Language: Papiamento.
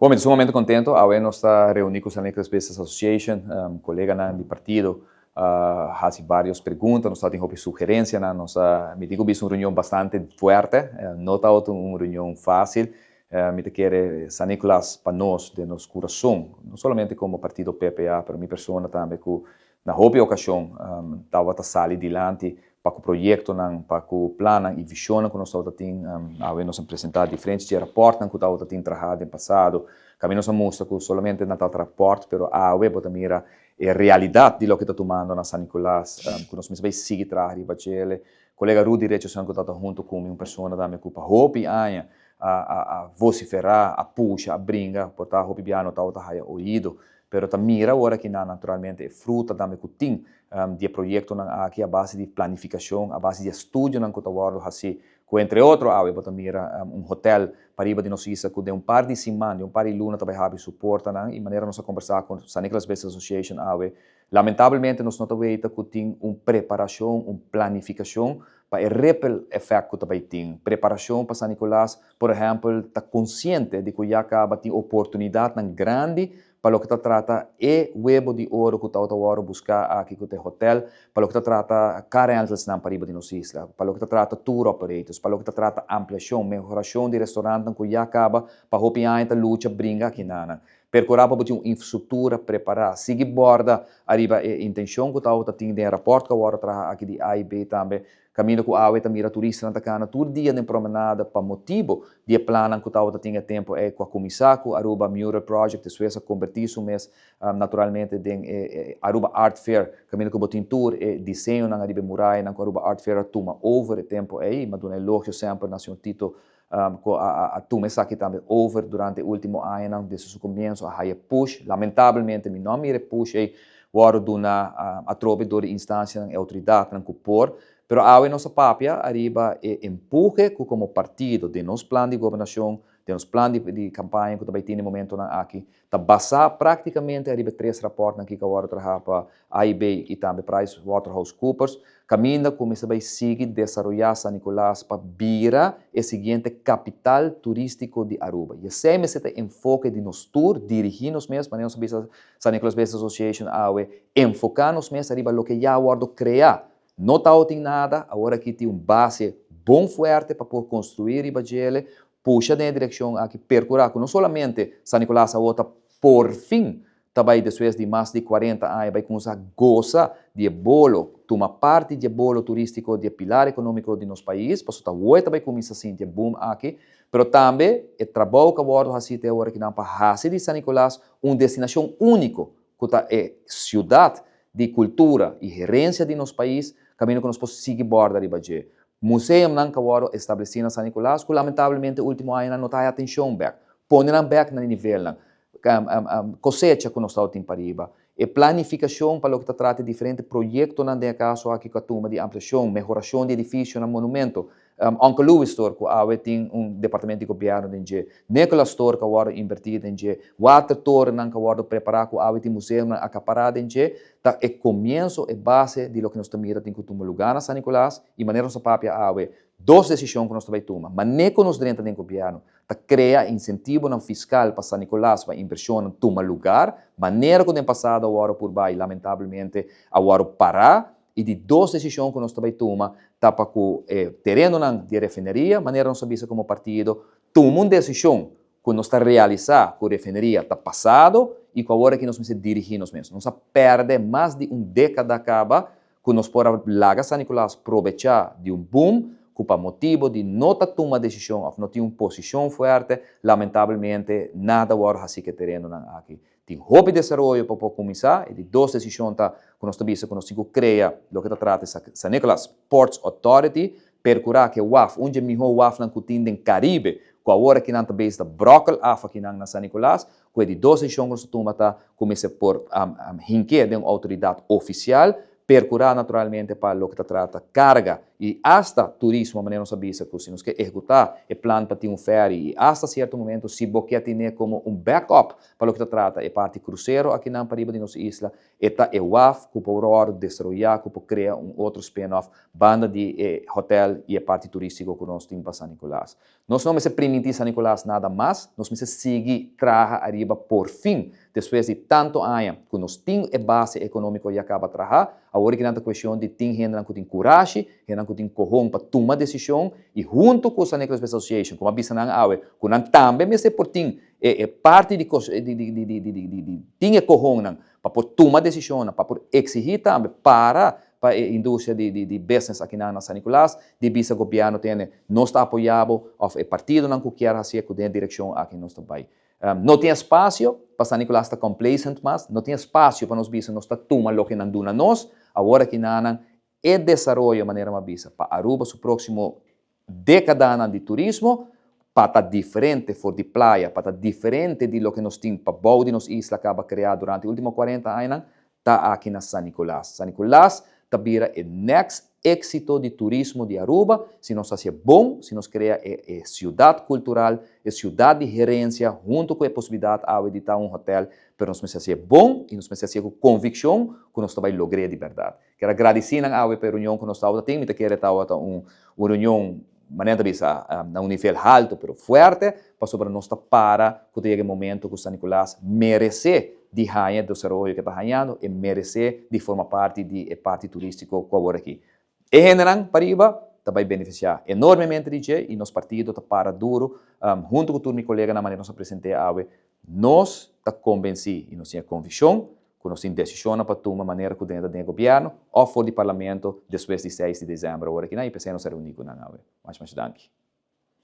Bon, mi ta sumamente contento. Awe nos ta reuni cu San Nicolas Business Association, coleganan di partido a haci varios pregunta, nos tabatin hopi sugerencianan, nos a, mi tin cu bisa un reunion bastante fuerte, no tabata un reunion facil. Mi ta kere San Nicolas pa nos, den nos curason, no solamente como partido PPA, pero mi persona tambe cu na hopi ocasion tabata sali dilanti pa cu proyectonan, pa cu plannan y visionnan cu nos tabata tin. Awe nos a presenta diferente dje raportnan cu tabata tin traha den pasado. Caminda nos a mustra cu solamente nan tabata raport, pero awe bo ta mira e realidad di loke ta tumando na San Nicolas, cu nos mester bay sigui traha riba djele. Colega Rudy Richardson cu tabata hunto cu mi, un persona tambe cu pa hopi aña a vocifera, a pusha, a bringa, por ta hopi bia no tabata haya oido, pero ta mira ora ki nan naturalmente e fruta tambe cu tin di e proyectonan aki a base di planificacion, a base di estudionan cu ta wordo haci, cu entre otro awe bo ta mira un hotel pariba di nos isla cu den un par di siman, den un par di luna ta bay habri su portanan y manera nos a conversa cu San Nicolas Business Association awe, Lamentablemente nos no ta weta cu tin un preparacion, un planificacion pa e ripple effect cu ta bay tin. Preparacion pa San Nicolas, por ehempel, ta consciente di cu ya caba tin oportunidadnan grandi pa loke ta trata e webo di oro cu tabata worde busca aki cu ta e hotel, pa loke ta trata car rentalsnan pariba di nos isla, pa loke ta trata tour operators, pa loke ta trata ampliacion, mehoracion di restaurantnan cu ya caba pa hopi aña ta lucha bringa akinanan. Percurá pa bo tin un infrastructura prepará. Sigui borda ariba e intencion cu tabata tin den e raport cu a worde traha aki di AIB tambe, caminda cu awe ta mira turistanan ta cana tur dia den promenada pa motibo di e plannan cu tabata tin e tempo ey cu a cuminsa cu Aruba Mural Project, despues a converti su mes naturalmente den e Aruba Art Fair, caminda cu bo tin tur e diseñonan ariba e murayanan cu Aruba Art Fair a tuma over e tempo ey. Mi a duna elogio semper na señor Tito Cu a tuma esaki tambe over durante e ultimo añanan desde su comienzo a haya push. Lamentablemente mi no a mira e push ey wordo duna atrobe door di instancianan e autoridadnan cu por. Pero awe nos a papia ariba e empuhe cu como partido den nos plan di gobernacion, den nos plan di campaña cu ta bay tin e momentonan aki, Ta basá práktikamente ariba e tres rapòrtnan ki ku a wòrdu trahá pa AIB i tambe Price Waterhouse Coopers, kaminda ku mester bai sigui desaroyá San Nicolas pa bira e siguiente kapital turístiko di Aruba. I esei mester ta e enfoke di nos tur, dirigí nos mes, manera nos a bisa San Nicolas Business Association awe, enfoká nos mes ariba loke ya a wòrdu kreá. No tabatin nada, awor aki tin un base bon fuerte pa por konstruí riba djele, Pusha den e direccion aki percura cu no solamente San Nicolas awor ta por fin ta bay despues di mas di 40 aña bay cuminsa goza di e bolo, tuma parti di e bolo turistico, di e pilar economico di nos pais, pasobra ta awor e ta bay cuminsa sinti e boom aki, pero tambe e trabou cu a wordo haci te awor akinan pa haci di San Nicolas un destinacion unico cu ta e ciudad di cultura y herencia di nos pais, caminda cu nos por sigui borda riba dje. Museumnan ka wòrdu establesí na San Nicolas ku lamentablemente último añanan no ta haya atenshon bèk. Pone nan bèk na e nivelnan. Kosecha ku nos tabatin pariba. E planifikashon pa loke ta trata e diferente proyektonan den e kaso aki ku a tuma di ampliashon, mehorashon di edifisionan, monumento. Uncle Louis Store ku awe tin un departamento di gobièrnu den dje. Nicolas Store ku a wòrdu invertí den dje. Watertorennan ku a wòrdu prepará ku awe tin museumnan akapará den dje. Ta e komienso, e base di loke nos ta mira tin ku tuma lugá na San Nicolas i manera nos ta papia awe, dos desishon ku nos ta bai tuma. Mané ku nos drenta den gobièrnu ta krea insentibonan fiskal pa San Nicolas pa invershonnan tuma lugar, manera ku den pasado a wòrdu purba i lamentablemente a wòrdu pará. I di dos desishon ku nos ta bai tuma ta pa ku e terenonan di e refineria, manera nos a bisa komo partido, tuma un desishon ku nos ta realisá ku refineria ta pasado i ku awor aki nos mester dirigí nos mes. Nos a pèrdè mas di un dékada kaba ku nos por a laga San Nicolas probechá di un boom ku pa motibu di no ta tuma desishon òf no tin un posishon fuerte, lamentablemente nada wòrdu hasí ku e terenonan aki. Tin hopi desaroyo pa por kuminsá. E di dos desishon ta ku nos ta bisa ku nos tin ku krea loke ta trata e San Nicolas Ports Authority, perkurá ku e waf, un dje mihó wafnan ku tin den Karibe, ku awor akinan ta bezig ta bròkel af akinan na San Nicolas, ku e di dos desishon ku nos ta tuma ta ku mester por hink'é den un outoridat ofisial, perkurá naturalmente pa loke ta trata karga. I asta turismo, manera nos a bisa ku si nos ke ehekutá e plan pa tin un ferry i asta sierto momento si bo ke tine komo un backup pa loke ta trata e parti krusero akinan pariba di nos isla, e ta e waf ku por wòrdu desaroyá ku por krea un otro spin-off banda di e hotel i e parti turístiko ku nos tin pa San Nicolas. Nos no mester primintí San Nicolas nada mas, nos mester sigui traha ariba porfin, despues di tanto aña ku nos tin e base ekonómiko ya kaba traha, awor kinan ta kuestion di tin hendenan ku tin kurashi, hendenan ku tin kohon pa tuma desishon i huntu ku San Nicolas Business Association, komo a bisa nan awe, ku nan tambe mester por tin e parti di di tin e kohonnan pa por tuma desishonnan, pa por eksihí tambe para pa e industria di di business akinan na San Nicolas, di bisa gobierno tene nos ta apoya bo of e partidonan cu kier hacié cu den e direccion aki nos ta bay. No tin espacio pa San Nicolas ta complacent mas, no tin espacio pa nos bisa nos ta tuma loke nan duna nos, awor akinanan e desaroyo manera mi a bisa pa Aruba su proximo Dékadanan di turismo pa ta diferente for di playa, pa ta diferente di loke nos tin pa bou di nos isla kaba kreá durante e último kuarenta añanan, ta aki na San Nicolas. San Nicolas ta bira e next éksito di turismo di Aruba si nos hasié bon, si nos krea e e siudat kultural, e siudat di herensia huntu ku e posibilidat awe di ta un hotèl, pero nos mester hasié bon i nos mester hasié ku konvikshon ku nos ta bai logr'é di bèrdat. Kier a gradisí nan awe pa e reunion ku nos tabata tin. Mi ta kere tabata un un reunion, manera ta bisa, na un nivel haltu pero fuerte, pasobra nos ta para ku ta yega e momento ku San Nicolas meresé di haña e desaroyo ku e ta hañando, e meresé di forma parti di e parti turístiko ku awor aki. E hendenan pariba ta bai benefisiá enormemente di dje i nos partido ta para duru huntu ku tur mi koleganan manera nos a present'é awe. Nos ta konbensí i nos tin e konvikshon ku nos tin desishonnan pa tuma manera ku den ta den e gobièrnu òf for di parlamento despues di seis di desèmber awor aki nan i p'esei nos a reuní ku nan awe. Masha masha danki.